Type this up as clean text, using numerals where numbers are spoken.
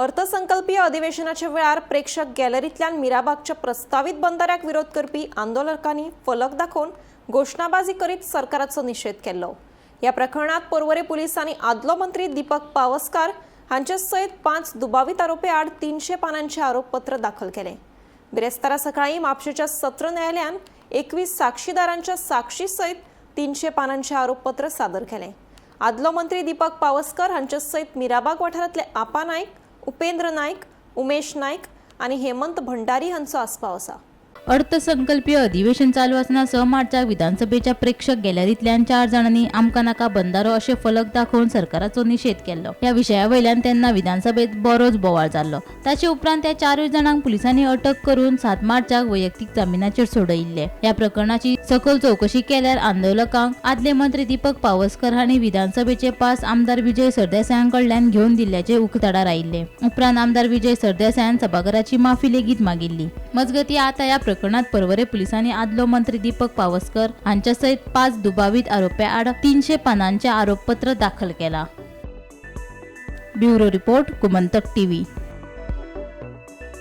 अर्थसंकल्पीय अधिवेशनाच्या वेळार प्रेक्षक गॅलरींतल्यान मिराबागच्या प्रस्तावीत बंदराक विरोध करपी आंदोलकांनी फलक दाखोवन घोशणाबाजी करीत सरकाराचो निशेध केल्लो. ह्या प्रकरणात पर्वरे पुलिसांनी आदलो मंत्री दीपक पावसकार हांचे सयत 5 दुबावीत आरोपी आड 300 पानांचे आरोपपत्र दाखल केले. बिरेस्तारा सकाळी म्हापशेच्या सत्र न्यायालयान 21 साक्षीदारांच्या साक्षी सयत 300 पानांचे आरोपपत्र सादर केले. आदलो मंत्री दीपक पावसकर हांचे सयत मिराबाग वाठारांतले आपा नायक, उपेंद्र नायक, उमेश नायक आनी हेमंत भंडारी हांचो आस्पाव आसा. अर्थसंकल्पीय अधिवेशन चालू आसतना 6 मार्चाक विधानसभेच्या प्रेक्षक गॅलरींतल्यान 4 जाणांनी आमकां नाका बंदारो अशे फलक दाखोवन सरकाराचो निशेध केल्लो. ह्या विशया वयल्यान तेन्ना विधानसभेत बरोच बोवाळ जाल्लो. ताचे उपरांत त्या 4 जाणांक पुलिसांनी अटक करून 7 मार्चाक वैयक्तीक जामिनाचेर सोडयिल्ले. ह्या प्रकरणाची सखोल चवकशी केल्यार आंदोलकांक आदले मंत्री दीपक पावसकर हांणी विधानसभेचे पास आमदार विजय सरदेसायां कडल्यान घेवन दिल्ल्याचे उक्ताडार आयिल्ले. उपरांत आमदार विजय सरदेसायान सभाघराची माफी लेगीत मागिल्ली. मजगती आता ह्या प्रकरणात पर्वरे पुलिसांनी आदलो मंत्री दीपक पावसकर हांच्या सयत 5 दुबावीत आरोप्या आड 300 पानांचे आरोपपत्र दाखल केला. Bureau report, Gomantak TV.